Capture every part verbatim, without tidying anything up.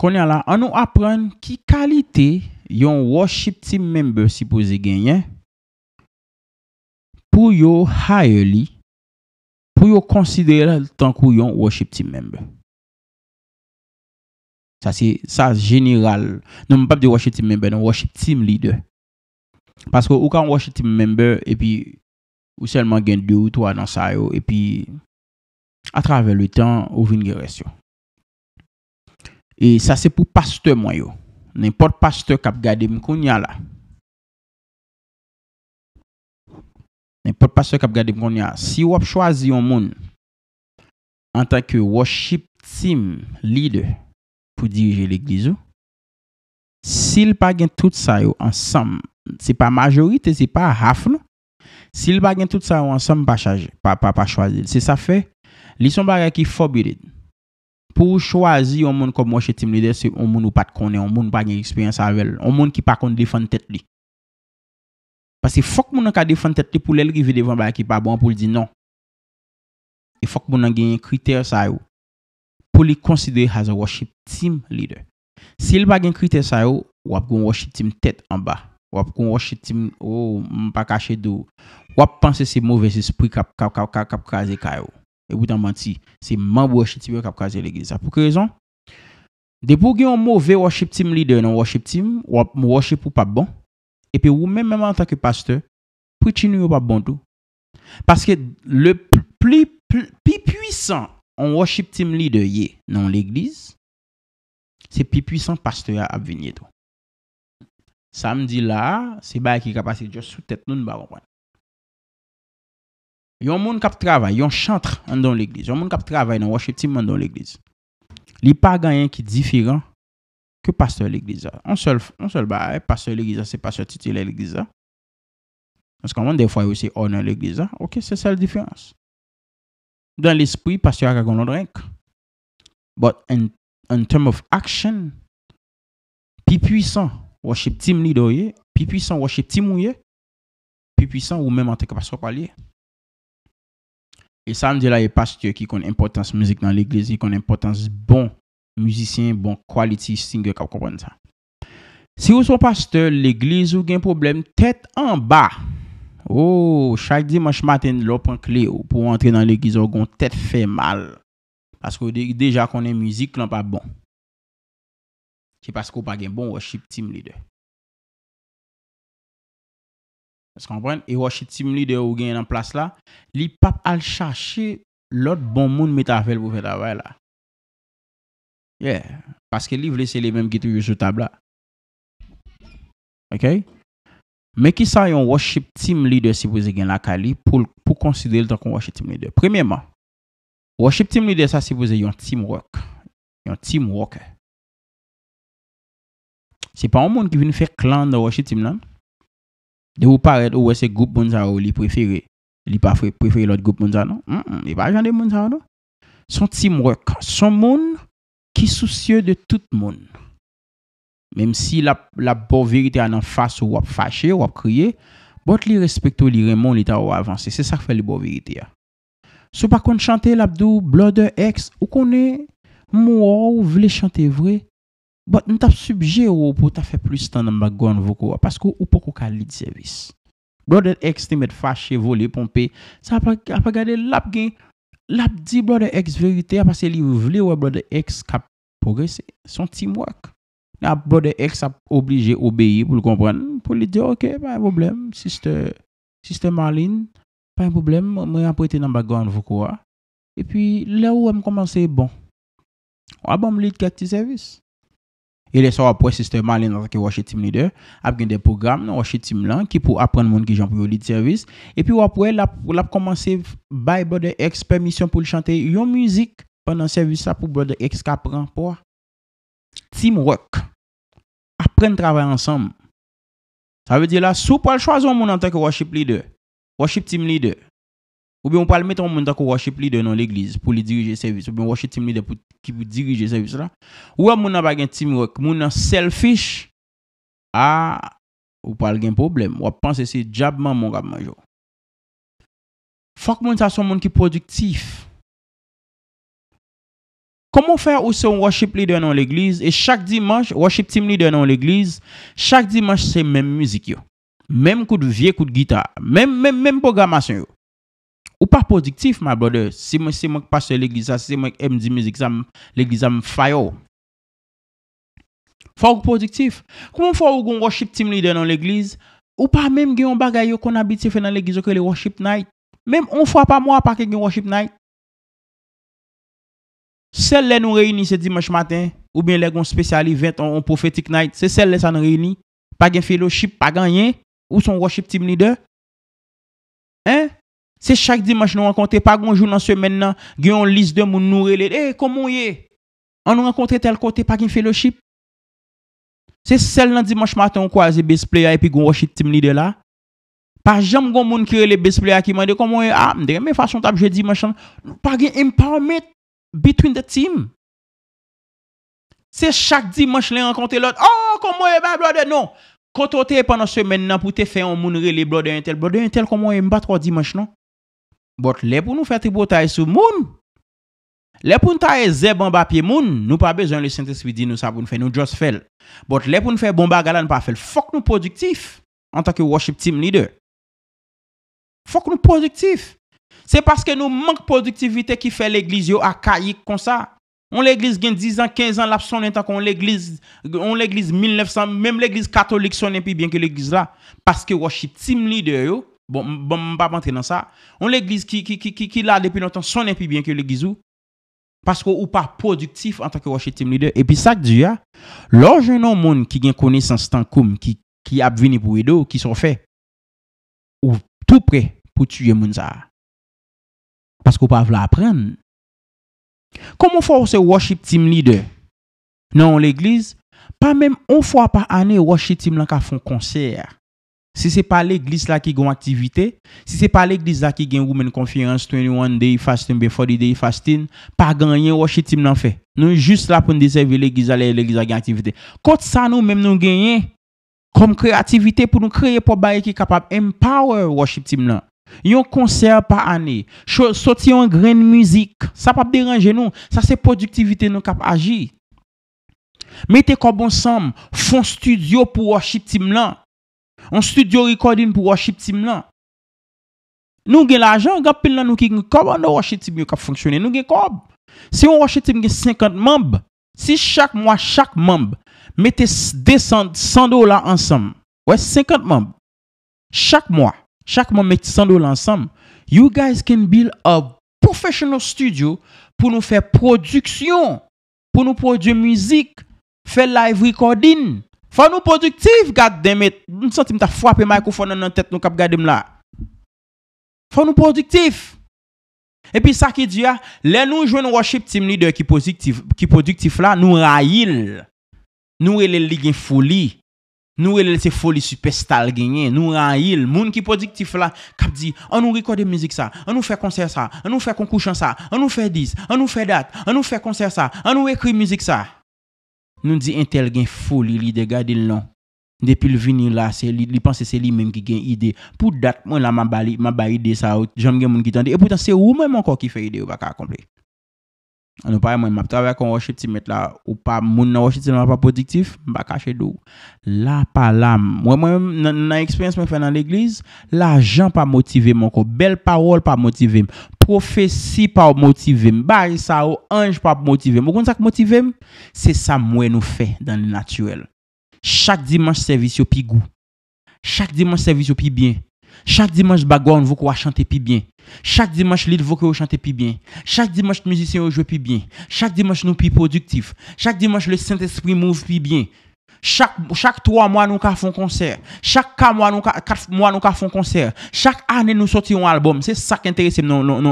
Kounye a la, ann nou aprann ki kalite yon worship team member sipoze genyen pou yo hire li, pou yo konsidere l tankou yon worship team member. Sa se, sa jeneral. Non, m p ap di worship team member, non, worship team leader. Paske ou ka yon worship team member, epi ou sèlman gen de ou twa nan sa yo, epi atravè le tan, ou vin gen rès yo. E sa se pou pastè mwen yo. Nenpòt pastè k ap gade m kounye a la. Nenpòt pastè k ap gade m kounye a. Si w ap chwazi yon moun antanke worship team leader pou dirije legliz ou, si l pa gen tout sa yo ansanm, se pa majorite, se pa half non. Si l pa gen tout sa yo ansanm, pa chaje, pa, pa, pa chwazi l. Se sa fè, li se yon bagay ki forbidden. Pou w chwazi yon moun kòm worship team leader, se yon moun ou pa t konnen, yon moun ou pa gen eksperyans avè l, yon moun ki pa konn defann tèt li. Paske fòk moun nan ka defann tèt li pou lè l rive devan bagay ki pa bon an, pou l di non. E fòk moun nan genyen kritè sa yo pou li konsidere as a worship team leader. Si l pa gen kritè sa yo, w ap gen worship team tèt anba. W ap gen worship team, oh, m pa kache di w. W ap panse se movèzespri k ap, k ap, k ap, k ap, k ap kraze kay ou. E poutan manti, se manm worship team yo k ap kraze legliz la. Pou ki rezon? Depi w gen yon move worship team leader nan worship team, w ap worship ou p ap bon. Epi ou menm, menm antanke pastè, preaching ou yo p ap bon tou. Paske le p- pli, pli, pi pwisan yon worship team leader ye nan yon legliz, se pi pwisan pastè a ap vin ye tou. Sa m di la a, se bagay ki ka pase just sou tèt nou, nou pa konprann. Yon moun k ap travay, yon chantre anndan yon legliz, yon moun k ap travay nan worship team anndan yon legliz, li pa gen anyen ki diferan ke pastè legliz la. On sèl, on sèl bagay, pastè legliz la se pastè titilè legliz la. Paske moun, dèfwa, yo se owner legliz la. Ok, se sèl diferans. Dan lespri, pastè a ka gen yon lòt rank. But in, in term of action, pi pwisan worship team leader ou ye, pi pwisan worship team ou ye, pi pwisan ou menm antanke pastè w pral ye. E sa m di la, e pastè ki konn enpòtans mizik nan legliz, ki konn enpòtans bon mizisyen, bon quality singer k ap konprann sa. Si ou se yon pastè legliz, ou gen pwoblèm tèt anba. Oh, chak dimanch maten, lè w pran kle w pou w antre nan legliz, ou gen yon tèt fè mal. Paske w de- deja konnen mizik lan pa bon. Se paske w pa gen bon worship team leader. Èske w konprann? E worship team leader ou genyen nan plas la, li p ap al chache lòt bon moun met avè l pou fè travay la. Yeah. Paske li vle se li menm ki toujou sou tab la. Ok? Men kisa yon worship team leader sipoze gen lakay li pou, pou konsidere l tankou worship team leader? Premyèman, worship team leader sa sipoze yon team work. Yon team worker. Se pa yon moun ki vin fè klan nan worship team nan. Depi ou parèt, ou wè se gwoup moun sa yo li prefere. Li pa fre- prefere lòt gwoup moun sa non. Mm, mm, li pa jan de moun sa yo non. Se yon team work. Se yon moun ki sousye de tout moun. Menm si l ap, l ap ba w verite a nan fas ou, w ap fache, w ap kriye, but li respekte w, li renmen w, li ta wè w avanse. Se sa k fè li ba w verite a. Si w pa konn chante, l ap di w, Brother X, ou konnen, m wè w vle chante vre, but m t ap sijere w pou w ta fè plis tan nan background vocal a, paske ou poko ka lead service. Brother X te mèt fache, vole, ponpe. Sa pa, pa gade, l ap gen, l ap di Brother X verite a, paske li vle wè Brother X k ap pwogrese. Se yon team work. Nan Brother X ap oblije obeyi pou l konprann, pou li di, ok, pa gen pwoblèm, Sister, Sister Marlene, pa gen pwoblèm, mwen ap rete nan background vocal a. Epi, lè ou wè m kòmanse bon, w a ban m lead kèk ti sèvis. E lè sa w ap wè Sister Marlene antanke worship team leader ap gen de pwogram nan worship team lan ki pou aprann moun kijan pou yo lead sèvis. Epi w ap wè l ap, l ap kòmanse bay Brother X pèmisyon pou l chante yon mizik pandan sèvis la pou Brother X ka pran pwa. Team work. Aprann travay ansanm. Sa vle di la, si w pral chwazi yon moun antanke worship leader, worship team leader, oubyen w pral mete yon moun tankou worship leader nan legliz pou li dirije sèvis, oubyen worship team leader pou, ki pou dirije sèvis la, ou wè moun nan pa gen team work, moun nan selfish, a, ou pral gen pwoblèm. W ap panse se dyab manman w k ap manje w. Fòk moun sa se yon moun ki pwodiktif. Kòman w fè ou se yon worship leader nan yon legliz e chak dimanch, worship team leader nan yon legliz, chak dimanch se menm mizik yo? Menm kout, vye kout gita, menm, menm, menm pwogramasyon yo. Ou pa pwodiktif, my brother. Si mwen, se mwen k pastè legliz la, si se mwen k M D mizik sa, m, legliz la, m fire w. Fò w pwodiktif. Kòman fè ou gon worship team leader nan legliz? Ou pa menm gen yon bagay yo konn abitye fè nan legliz yo ki rele worship night. Menm yon fwa pa mwa, pa ka gen worship night. Sèl lè nou reyini se dimanch maten, oubyen lè gon special event, on, on prophetic night, se sèl lè sa nou reyini. Pa gen fellowship, pa gen anyen. Ou se yon worship team leader. Hein? Se chak dimanch nou rankontre, pa gon jou nan semèn nan, gen yon lis de moun nou rele, "Ey, kòman w ye? Ann nou rankontre tèl kote, pa gen fellowship." Se sèl nan dimanch maten ou kwaze bass player epi gon worship team leader la. Pa janm gon moun ki rele bass player ki mande, "Kòman w ye?" "Ah, m te renmen fason w t ap jwe dimanch lan." Pa gen empowerment between the team. Se chak dimanch lè rankontre lòt, "Oh, kòman w ye, my brother?" Non. Kote w te ye pandan semèn nan pou te fè yon moun rele brother entèl, "Brother entèl, kòman w ye?" M pa twò dimanch non. But lè pou nou fè tripotay sou moun, lè pou n taye zèb anba pye moun, nou pa bezwen Lesentespri di nou sa pou n fè, nou just fè l. But lè pou n fè bon bagay la, nou pa fè l. Fòk nou pwodiktif antanke worship team leader. Fòk nou pwodiktif. Se paske nou mank pwodiktivite ki fè legliz yo akayik konsa. Yon legliz gen diz an, kenz an, l ap sonnen tankou yon legliz, yon legliz mil nèf san, menm legliz katolik sonnen pi byen ke legliz la. Paske worship team leader yo, bon, m, bon, m p ap antre nan sa. Yon legliz ki, ki, ki, ki, ki la depi lontan sonnen pi byen ke legliz ou. Paske ou pa pwodiktif antanke worship team leader. Epi sa k di a, lè w jwenn yon moun ki gen konesans tankou m, ki, ki ap vini pou ede w, kisa w fè? Ou tou prè pou tiye moun sa a. Paske w pa vle aprann. Kòman fè w se worship team leader nan yon legliz? Pa menm yon fwa pa ane, worship team lan ka fè yon konsè. Si se pa legliz la ki gen yon aktivite, si se pa legliz la ki gen women conference, twenty-one day fasting, oubyen forty day fasting, pa gen anyen worship team lan fè. Nou jis la pou n desèvi legliz la lè legliz la gen aktivite. Kot sa nou menm nou genyen kòm kreyativite pou nou kreye pwòp bagay ki kapab empower worship team lan? Yon konsè pa ane, cho-, soti yon grenn mizik, sa p ap deranje nou. Sa se pwodiktivite nou k ap aji. Mete kòb ansanm, fè yon studio pou worship team lan. Yon studio recording pou worship team lan. Nou gen lajan, gen anpil nan nou ki gen kòb anndan worship team yo k ap fonksyone. Nou gen kòb. Si yon worship team gen senkant manm, si chak mwa, chak manm mete s-, de san, san dola ansanm, wè, senkant manm, chak mwa, chak manm met san dola ansanm, you guys can build a professional studio pou nou fè pwodiksyon, pou nou pwodui mizik, fè live recording. Fò nou pwodiktif, God damn it. M santi m ta frape microphone nan nan tèt nou k ap gade m la. Fò nou pwodiktif. Epi sa ki di a, lè nou jwenn worship team leader ki pwodiktif, ki pwodiktif la, nou rayi l. Nou rele l li gen foli. Nou rele l se foli sipèsta l genyen. Nou rayi l. Moun ki pwodiktif la, k ap di, "An nou rekòde mizik sa, an nou fè konsè sa, an nou fè konkou chan sa, an nou fè dis, an nou fè dat, an nou fè konsè sa, an nou ekri mizik sa." Nou di entèl gen foli, lidè, gade l non. Depi l vini la, se li, li panse se li menm ki gen ide. Pou dat mwen la, m ap ba li, m ap bay ide sa yo. Janm gen moun ki tande. Epoutan se ou menm ankò ki fè ide yo pa ka akonpli. Nou pa wè mwen, m ap travay ak yon worship team mèt la, ou pa, moun nan worship team la pa pwodiktif, m pa kache di w. La pa la, m, mwen, mwen menm, nan, nan eksperyans mwen fè nan legliz, lajan pa motive m ankò, bèl pawòl pa motive m, pwofesi pa motive m, bagay sa yo, anj pa motive m. Ou konn sa k motive m? Se sa m wè nou fè dans le naturel. Chak dimanch sèvis yo pi gou. Chak dimanch sèvis yo pi byen. Chak dimanch background vocal a chante pi byen. Chak dimanch lead vocal yo chante pi byen. Chak dimanch mizisyen yo jwe pi byen. Chak dimanch nou pi pwodiktif. Chak dimanch le Sentespri move pi byen. Chak, chak twa mwa nou ka fè yon konsè. Chak kat mwa nou ka, kat mwa nou ka fè yon konsè. Chak ane nou soti yon albòm. Se sa k enterese m nan,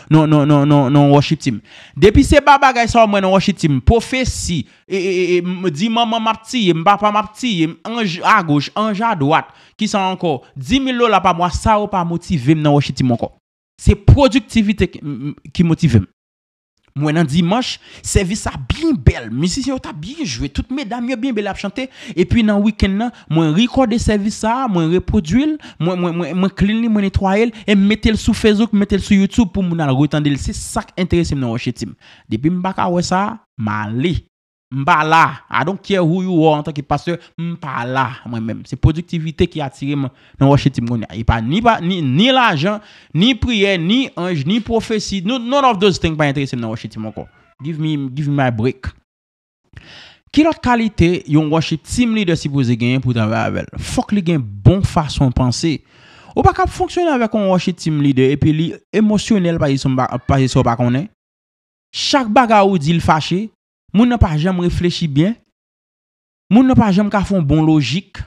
nan, nan worship team. Depi se ba bagay sa yo mwen nan worship team, pwofesi, e, e, e, e, m, di manman m ap tiye m, papa m ap tiye m, anj agoch, anj adwat, kisa ankò? Di mil dola pa mwa, sa yo pa motive m nan worship team ankò. Se pwodiktivite ki, m, m, ki motive m. M wè nan dimanch, sèvis sa byen bèl. Mizisyen yo t ap byen jwe. Tout medam yo byen bèl ap chante. Epi nan wikenn nan, mwen rekòde sèvis sa, mwen repwodui l, mwen, mwen, mwen, mwen clean li, mwen netwaye l, e m mete l sou Facebook, m mete l sou YouTube pou moun al retande l. Se sa k enterese m nan worship team. Depi m pa ka wè sa, m ale. M pa la. I don't care who you are antanke pastè, m pa la, mwen menm. Se pwodiktivite ki atire m nan worship team kounye a. E pa ni, pa, ni, ni lajan, ni priyè, ni anj, ni pwofesi. No, none of those things pa enterese m nan worship team ankò. Give me, give me my break. Ki lòt kalite yon worship team leader sipoze genyen pou w travay avè l? Fòk li gen bon fason panse. Ou pa ka fonksyone avèk yon worship team leader epi li emosyonèl, pa egzanp, pa, pa, sa w pa konnen. Chak bagay ou di l fache, moun nan pa janm reflechi byen, moun nan pa janm ka fè yon bon lojik.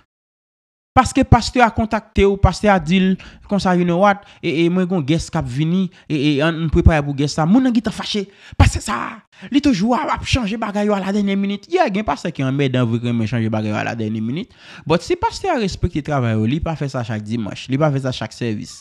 Paske pastè a kontakte w, pastè a di l konsa, you know what, e, e mwen gon guest k ap vini, e, e ann prepare pou guest la. Moun nan gentan fache. Pastè sa, li toujou ap, ap chanje bagay yo a la dènyè minit. Yeah, gen pastè ki anmèdan vre, ki renmen chanje bagay yo a la dènyè minit. But si pastè a respekte travay yo, li pa fè sa chak dimanch, li pa fè sa chak sèvis.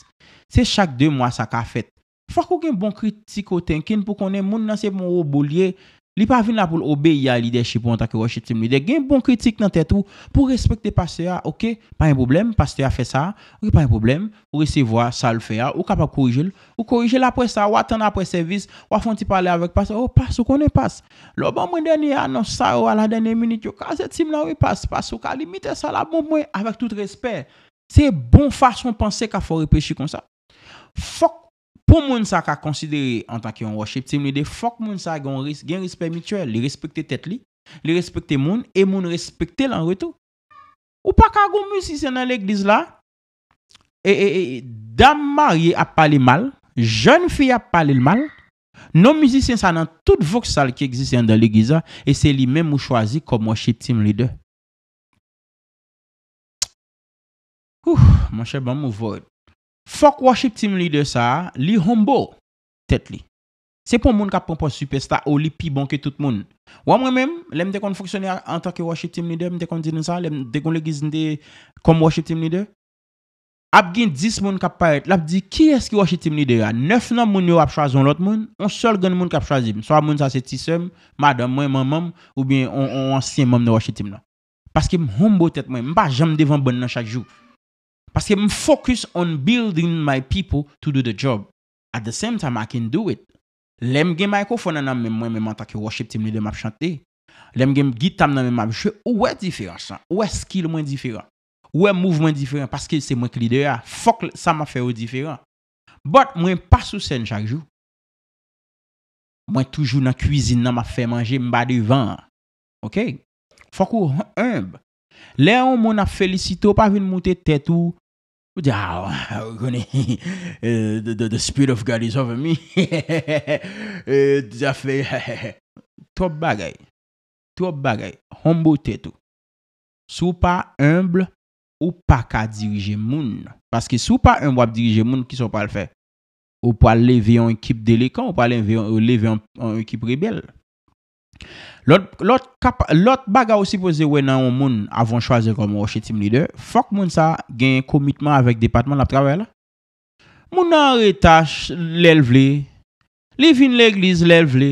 Se chak de mwa sa ka fèt. Fòk ou gen bon critical thinking pou konnen moun nan se pa yon wobo l ye. Li pa vin la pou l obeyi a lidèchip ou antanke worship team leader. Gen bon kritik nan tèt ou pou respekte pastè a, oke? Pa gen pwoblèm, pastè a fè sa, oke, pa gen pwoblèm. Ou resevwa sa l fè a, ou kapab korije l. Ou korije l apre sa, w a tann apre sèvis, w a fè yon ti pale avèk pastè. Oh, pas, ou konnen pas. Lè w ban mwen dènye anons sa yo a la dènyè minit, yo kraze team lan wi, pas. Pas, ou ka limite sa la ban mwen avèk tout respè. Se bon fason panse k ap fè w reflechi konsa. Fòk pou moun sa ka konsidere antanke yon worship team leader, fòk moun sa gen, ris-, gen respè mityèl. Li respekte tèt li, li respekte moun, e moun respekte l an retou. Ou pa ka gon mizisyen nan legliz la, e, e, e, dam marye ap pale mal, jèn fi ap pale l mal, non mizisyen sa nan tout voksal ki egziste anndan legliz la, e se li menm ou chwazi kòm worship team leader. Ouh, monchè, ban m ouvè. Fòk worship team leader sa a, li humble tèt li. Se pa yon moun k ap pran pòz sipèsta, o, li pi bon ke tout moun. Wè mwen menm, lè m te konn fonksyone a, antanke worship team leader, m te konn di nou sa, lè m te gon legliz m te kòm worship team leader, ap gen dis moun k ap parèt, l ap di, "Kiyès ki worship team leader a?" Nèf nan moun yo ap chwazi yon lòt moun, yon sèl grenn moun k ap chwazi m. Swa moun sa se ti sè m, madanm mwen, manman m, oubyen yon, yon ansyen manm nan worship team nan. Paske m humble tèt mwen. M pa janm devan bann nan chak jou. Paske m focus on building my people to do the job. At the same time, I can do it. Lè m gen microphone an nan men mwen menm antanke worship team leader m ap chante, lè m gen gita m nan men m ap jwe, ou wè diferans lan. Ou wè skill mwen diferan. Ou wè move mwen diferan paske se mwen k leader a. Fòk sa m ap fè yo diferan. But mwen pa sou sèn chak jou. Mwen toujou nan kwizin nan, m ap fè manje, m pa devan an. Oke? Fòk ou humble. Lè yon moun ap felisite w, pa vin moute tèt ou, ou di, "Ah, ou konnen, eh, the, the, the Spirit of God is over me." Eh, zafè, twòp bagay. Twòp bagay. Humble tèt ou. Si w pa humble, ou pa ka dirije moun. Paske si w pa humble, w ap dirije moun, kisa w pral fè? Ou pral leve yon ekip delekan, ou pral leve yon, leve yon, yon ekip rebèl. Lòt, lòt kapa-, lòt bagay ou sipoze wè nan yon moun avan w chwazi l kòm worship team leader, fòk moun sa genyen komitman avèk depatman l ap travay la. Moun nan anreta ch-, lè l vle. Li vin legliz lè l vle.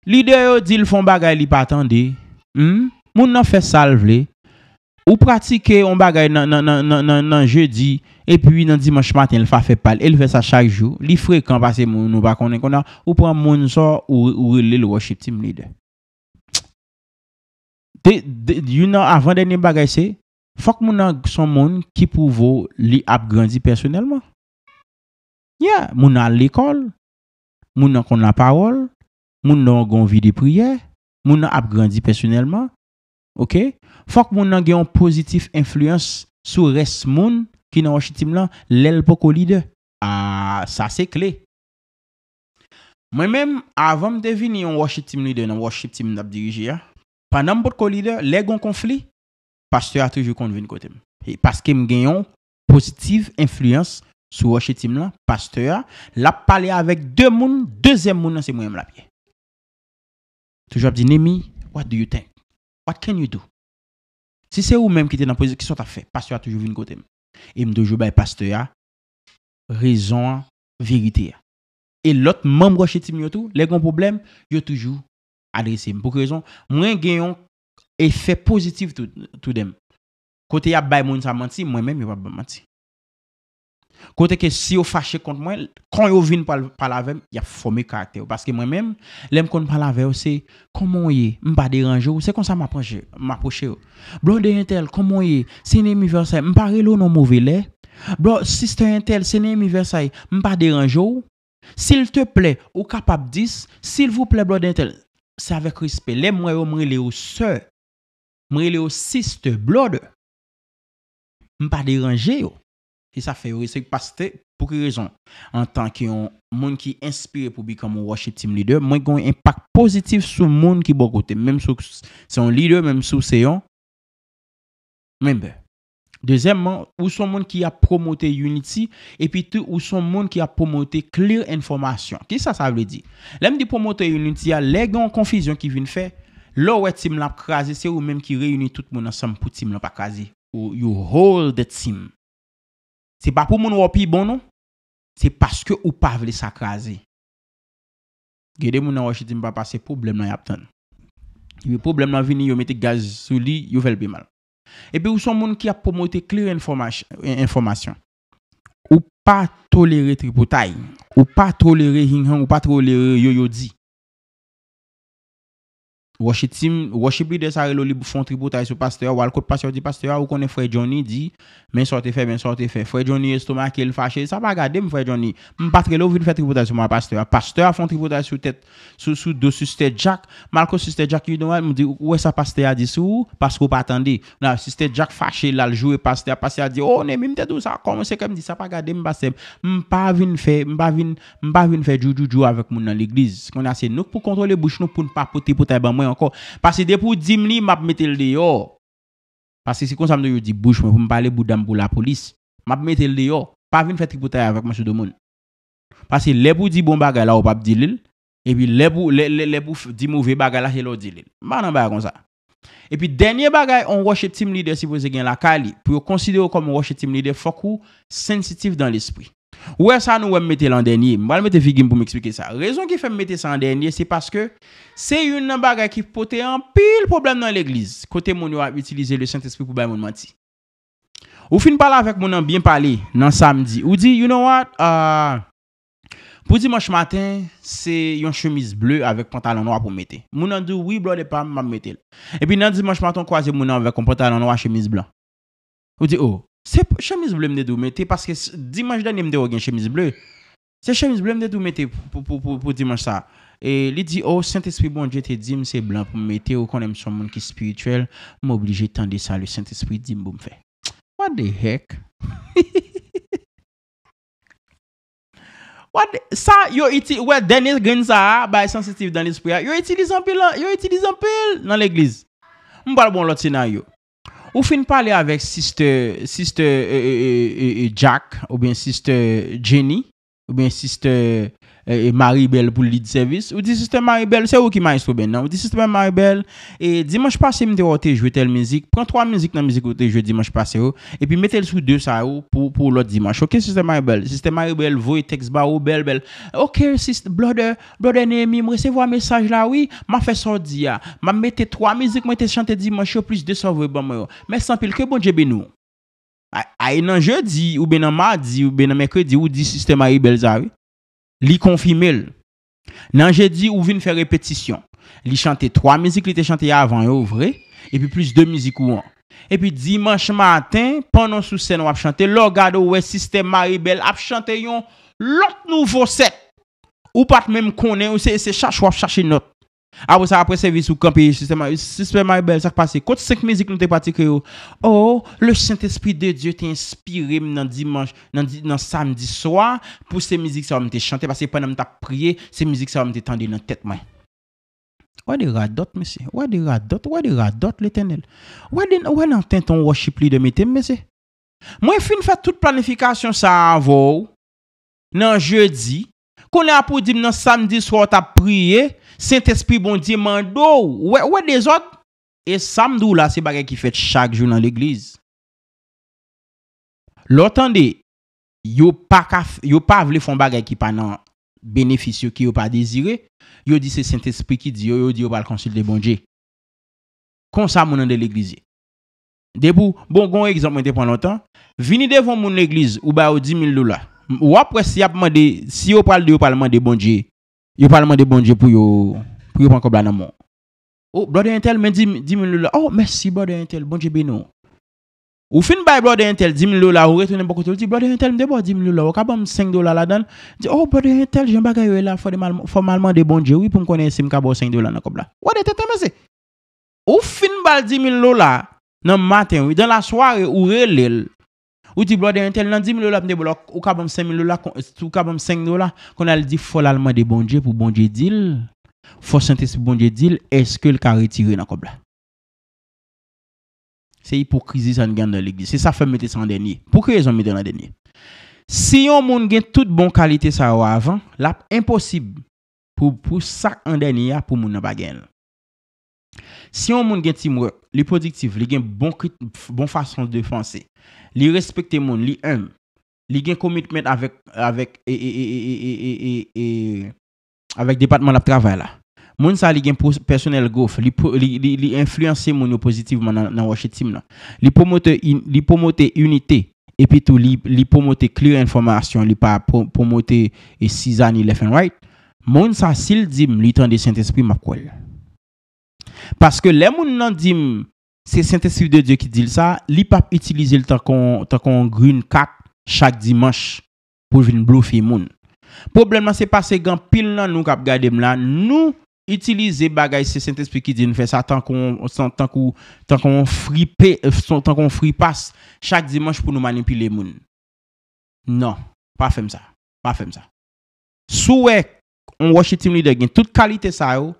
Lidè yo di l fè yon bagay li pa tande. Hmm? Moun nan fè sa l vle. Ou pratike yon bagay nan, nan, nan, nan, nan, nan jedi, epi nan dimanch maten l pa fè pa l, e l fè sa chak jou. Li frekan pase moun ou pa konnen. Kounye a, ou pran moun sa, ou, ou rele l worship team leader. De, de, youn nan avan dènye bagay se, fòk moun nan se yon moun ki pwouve w li ap grandi pèsonèlman. Yeah, moun nan al lekòl, moun nan konn lapawòl, moun nan gen yon vi de priyè, moun nan ap grandi pèsonèlman. Oke? Fòk moun nan gen yon pozitif enfliyans sou rès moun ki nan worship team lan lè l poko lidè. Ah, sa se kle. Mwen menm, avan m te vini yon worship team leader nan worship team m t ap dirije a, pandan m potko lidè, lè gen yon konfli, pastè a toujou konn vin kote m. E paske m gen yon pozitif enfliyans sou worship team lan, pastè a, l ap pale avèk de moun, dezyèm moun nan se mwen menm l ap ye. Toujou ap di, "Nemi, what do you think? What can you do?" Si se ou menm ki te nan pozisyon, kisa w t ap fè? Pastè a toujou vin kote m. E m toujou bay pastè a rezon an, verite a. e lòt manm Worship Team yo tou, lè gen yon pwoblèm, yo toujou adrese m. Pou ki rezon? Mwen gen yon efè pozitif tou, toudèm. Kote y ap bay moun sa manti, mwen menm, yo p ap ban m manti. Kote ke si yo fache kont mwen, kan yo vin pale avè m, y ap fòme karaktè yo. Paske mwen menm, lè m konn pale avè yo, se, "Kòman w ye? M pa deranje w?" Se konsa m apwoche, m apwoche yo. "Brother entèl, kòman w ye? Se Neymi Versailles. M pa rele w nan move lè. Bro, sister entèl, se Neymi Versailles. M pa deranje w? Silteplè, ou kapab di, silvouplè, brother entèl." Se avèk respè. Lè m wè yo, m rele yo sè. M rele yo sister, brother. M pa deranje yo. E sa fè yo respekte pastè. Pou ki rezon? Antanke yon moun ki enspire pou become yon worship team leader, mwen gen yon enpak pozitif sou moun ki bò kote m. Menm si w se yon leader, menm si w se yon member. Dezyèmman, ou se yon moun ki ap pwomote unity, epi tou ou se yon moun ki ap pwomote clear enfòmasyon. Kisa sa vle di? Lè m di pwomote unity a, lè gen yon konfizyon ki vin fè, lè w wè team lan ap kraze, se ou menm ki reyini tout moun ansanm pou team lan pa kraze. Ou, you hold the team. Se pa pou moun wè w pi bon, non. Se paske ou pa vle sa kraze. Gen de moun nan Worship Team papa, se pwoblèm lan y ap tann. Epi pwoblèm lan vini, yo mete gaz sou li, yo fè l pi mal. Epi ou se yon moun ki ap pwomote clear enfòmach-, en-, enfòmasyon. Ou pa tolere tripotay. Ou pa tolere hinghang, ou pa tolere yoyodi. Worship team, worship leader sa rele w, li fè yon tripotay sou pastè a, w al kot pastè a, w di, "Pastè a, ou konnen frè Johnny di, men sa w te fè, men sa w te fè." Frè Johnny estomake, l fache, "Sa pa gade m, frè Johnny. M pa t rele w vin fè tripotay sou mwen, pastè a." Pastè a fè yon tripotay sou tèt, sou, sou do Sister Jack. M al kot Sister Jack, you know what? M di, "Ou wè sa pastè a di sou ou? Paske w pa tande." Nan, Sister Jack fache, l al joure pastè a. Pastè a di, "Oh, Neymi, m te di w sa. Kòman se ke m di sa pa gade m, pastè? M pa vin fè, m pa vin, m pa vin fè djou djou djou avèk moun nan legliz." Kounye a se nou k pou kontwole bouch nou pou n pa pote potay ban mwen ankò. Paske depi w di m li, m ap mete l deyò. Paske se konsa m toujou di bouch mwen, pou m pale bouda m pou lapolis. M ap mete l deyò. Pa vin fè tripotay avèk mwen sou do moun. Paske lè pou di bon bagay la, ou p ap di li l. Epi lè pou, lè, lè, lè pou f-, di move bagay la, se lè w di li l. M pa nan bagay konsa. Epi dènye bagay, yon worship team leader sipoze gen lakay li. Pou yo konsidere w kòm yon worship team leader, fòk ou sensitif dan lespri. Ou wè sa nou wè m mete l an dènye. M pral mete figi m pou m eksplike sa. Rezon ki fè m mete sa an dènye, se paske se youn nan bagay ki pote anpil pwoblèm nan legliz. Kote moun yo ap itilize Lesentespri pou bay moun manti. Ou fin pale avèk moun nan byen pale nan samdi. Ou di, "You know what? Ah, pou dimanch maten, se yon chemiz ble avèk pantalon nwa pou mete." Moun nan di w, "Wi, brother pa m, m ap mete l." Epi nan dimanch maten, w kwaze moun nan avèk yon pantalon nwa, chemiz blan. Ou di, "Oh, se p-, chemiz ble m te di w mete, paske s-, dimanch dènye m te wè w gen chemiz ble. Se chemiz ble m te di w mete pou, pou, pou, pou dimanch sa." E li di, "Oh, Sentespri Bondye te di m se blan pou m mete, ou konnen m se yon moun ki espirityèl, m oblije tande sa Lesentespri di m pou m fè." What the heck? What the, sa, yo iti-, wè, dènye grenn sa a, bay sansitiv dan lespri a, yo itilize anpil, yo itilize anpil nan legliz. M pral ba w lòt senaryo. Ou fin pale avèk sister, sister, e, e, e, e, e, Jack, oubyen sister Jenny, oubyen sister, e, e, Maribel pou lead service. Ou di, "Sister Maribel, se ou ki maestro band nan." Ou di, "Sister Maribel, e, dimanch pase, m te wè w te jwe tèl mizik. Pran twa mizik nan mizik ou te jwe dimanch pase yo, epi mete l sou de sa yo pou, pou lòt dimanch. Ok, sister Maribel." Sister Maribel voye tèks ba ou, bèl, bèl. "Ok, sis-, brother, brother Nehemi, m resevwa mesaj la, wi. M ap fè sa w di a. M ap mete twa mizik mwen te chante dimanch yo, plis de sa w voye ban mwen yo. Mèsi anpil, ke Bondye beni w." A, a, e nan jedi, oubyen nan madi, oubyen nan mèkredi, ou di sister Maribel sa, wi. Li konfime l. Nan jedi, ou vin fè repetisyon. Li chante twa mizik li te chante avan yo, vre, epi plis de mizik ou an. Epi dimanch maten, pandan w sou sèn w ap chante, lè w gade, ou wè sister Maribel ap chante yon lòt nouvo sèt. Ou pa t menm konnen, ou se, se chache w ap chache nòt. Apre sa, apre sèvis, ou kanpe, sister Ma-, sister Maribel, sa k pase? Kot senk mizik nou te pratike yo? Oh, le Saint-Esprit de Dieu te enspire m nan dimanch, nan di-, nan samdi swa, pou se mizik sa yo m te chante, paske pandan m t ap priye, se mizik sa yo m te tande nan tèt mwen. Wè de radòt, mesye. Wè de radòt, wè de radòt, Letènèl. Wè de, wè nan tenten yon worship leader mete m, mesye. Mwen fin fè tout planifikasyon sa a avè w nan jedi. Kounye a pou di m nan samdi swa w t ap priye, Sentespri Bondye mande w. Wè, wè dezòd. E sa m di w la, se bagay ki fèt chak jou nan legliz. Lè w tande, yo pa ka f-, yo pa vle fè yon bagay ki pa nan benefis yo ke yo pa dezire, yo di se Sentespri ki di yo, yo di yo pral konsilte Bondye. Konsa moun anndan legliz ye. Depi w, bon, gon egzanp mwen te pran lontan, vini devan moun legliz, ou ba yo dis mil dola. W ap wè si y ap mande, si yo pral di yo pral mande Bondye, yo pral mande Bondye pou yo, pou yo pran kòb la nan men w. Oh, brother entèl, men dis mil dola. Oh, mèsi, brother entèl, Bondye beni w. Ou fin bay brother entèl dis mil dola, ou retounen bò kote l, di, brother entèl, m te ba w dis mil dola, ou ka ban m senk dola ladan l? Di, oh, brother entèl, jan bagay yo ye la, fò m al, fò m al mande Bondye, wi, pou m konnen si m ka ba w senk dola nan kòb la. Wè de tenten, mesye. Ou fin ba l dis mil dola nan maten, wi, dan lasware, ou rele l. Ou di, brother entèl, nan dis mil dola m te ba w la, ou ka ban m senk mil dola, kon- ou ka ban m senk dola. Kounye a l di, fò l al mande Bondye pou Bondye di l, fò Sentespri Bondye di l, èske l ka retire nan kòb la. Se ipokrizi sa n gen anndan legliz. Se sa fè m mete sa an dènye. Pou ki rezon m mete l an dènye? Si yon moun gen tout bon kalite sa yo avan, l ap enposib pou, pou sa k an dènye a, pou moun nan pa genyen l. Si yon moun gen teamwork, li pwodiktif, li gen bon, kri- bon fason de panse, li respekte moun, li enb, li gen commitment avèk, avèk, e, e, e, e, e, e, e, e, avèk depatman l ap travay la. Moun sa li gen pwo- personal growth, li, pwo- li, li, li enfliyanse moun yo pozitivman nan, nan worship team nan. Li pwomote, in- li pwomote inite, epi tou li, li pwomote clear enfòmasyon, li pa pwo- pwomote e sizani left and right. Moun sa, si l di m li tande Sentespri, m ap kwè l. Paske lè moun nan di m se Sentespri de Dye ki di l sa, li p ap itilize l tankou, tankou yon green cat chak dimanch pou l vin blofe moun. Pwoblèm nan se paske gen anpil nan nou k ap gade m la, nou itilize bagay se Sentespri ki di n fè sa tankou, tankou, tankou yon free pay, tankou yon free pass chak dimanch pou nou manipile moun. Non, pa fè m sa. Pa fè m sa. Si w wè yon worship team leader gen tout kalite sa yo,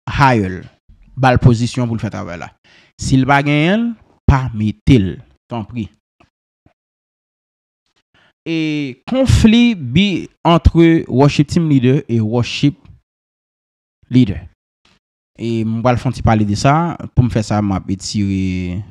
hire l. Ba l pozisyon pou l fè travay la. Si l pa genyen l, pa mete l. Tanpri. E konfli bi entre worship team leader e worship leader. E m pral fè yon ti pale de sa. Pou m fè sa, m ap etire